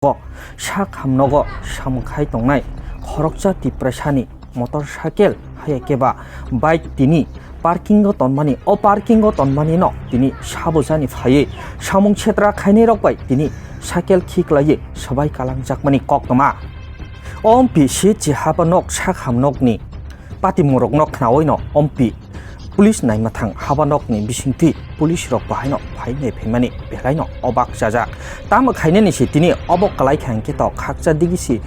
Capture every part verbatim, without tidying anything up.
Bo sak hamnogo samung khai tongnai khoroksa Tiprasani motor cycle haiya keba bike tini parking o tonmani, o parking o tonmani no tini sabo jani phaiwi samung setra khainai rok bai tini cycle khiklaiwi swbai kalangjakmani koktwma. O ompi C H C haba nok sak hamnokni patimung rokno khnaui no ompi police naimathang haba nokni bisingtwi police rok bahaino phainai phaimani belaino obak chajak. Tamo khainani se tini obo kwlai kha hwnkhe to khakcha digi si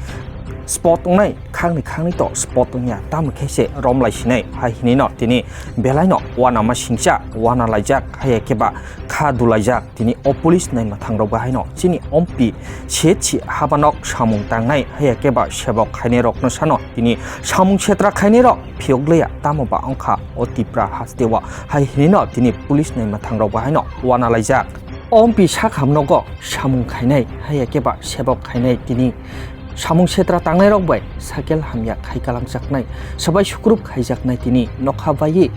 spot wngnai, khakni khakni to spot wngya, tamo khe se romlai sinai hai hinwi no tini belaino uanama singcha uana laijak, haiya khe ba kha dulaijak. Tini o police naimathang rok bahaino chini ompi C H C haba nok samung tangnai, haiya khe ba sebok khainai rokno sano tini samung setra khainai rok phiyok liya, tamo ba wngkha o Tipra hasteo, hai hinwi no tini police naimathang rok bahaino uana laijak. O ompi sak hamnogo samung khainai, haiya khe ba sebok khainai tini samung setra tangnai rok bai cycle hamya khai kalangjaknai, swbai sukrup khaijaknai tini nokha baiwi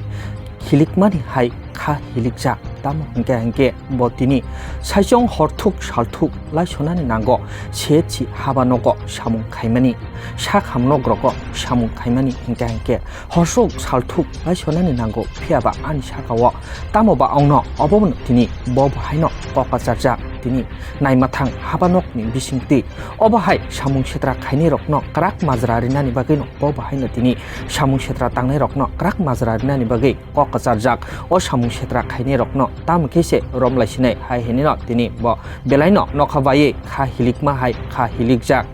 hilikmani hai kha hilikjak. Tamo hwnkhe hwnkhe bo tini saichung horthuk salthuk laisonani nango C H C haba nogo samung khaimani, sak hamnok rogo samung khaimani hwnkhe hwnkhe horsuk salthuk laisonani nango, phiyaba ani sakao tamo ba ongno obono tini bo bahaino kok kacharjak. Tini naimathang haba nokni bisingtwi obo hai samung setra khainai rokno kwrak majra rinani bagwino bo bahaino tini samung setra tangnai rokno kwrak majra rinani bagwi kok kacharjak. O samung setra khainai rokno tamo khe se romlai sinai hai hinwi no tini bo belaino nokha baiwi kha hilikma hai kha hilikjak.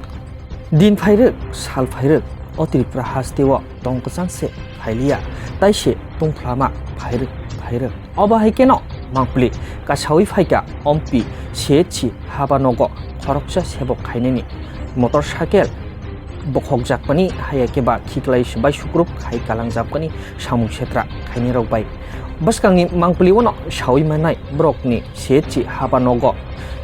Din phairwk, sal phairwk, o Tripura hasteo tong kwchang se phailiya, tai se tungphlama phairwk phairwk. Obo hai kheno mangpili kasawi phaikha ompi C H C haba nogo khoroksa sebok khainani motor cycle bokhokjakmani, haiya khe ba khiklai swbai sukrup khai kalangjakmani samung setra khainai rok bai. Bwskangni mangpili uano sawi manai borokni C H C haba nogo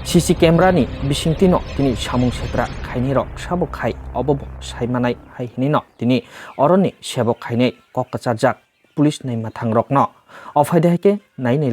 C C camera ni bisingtwi no tini samung setra khainai rok sabo khai obo bo sai manai hai hinwi no tini oroni sebok khainai kok kacharjak police naimathang rokno. O phaide hai khe nai nai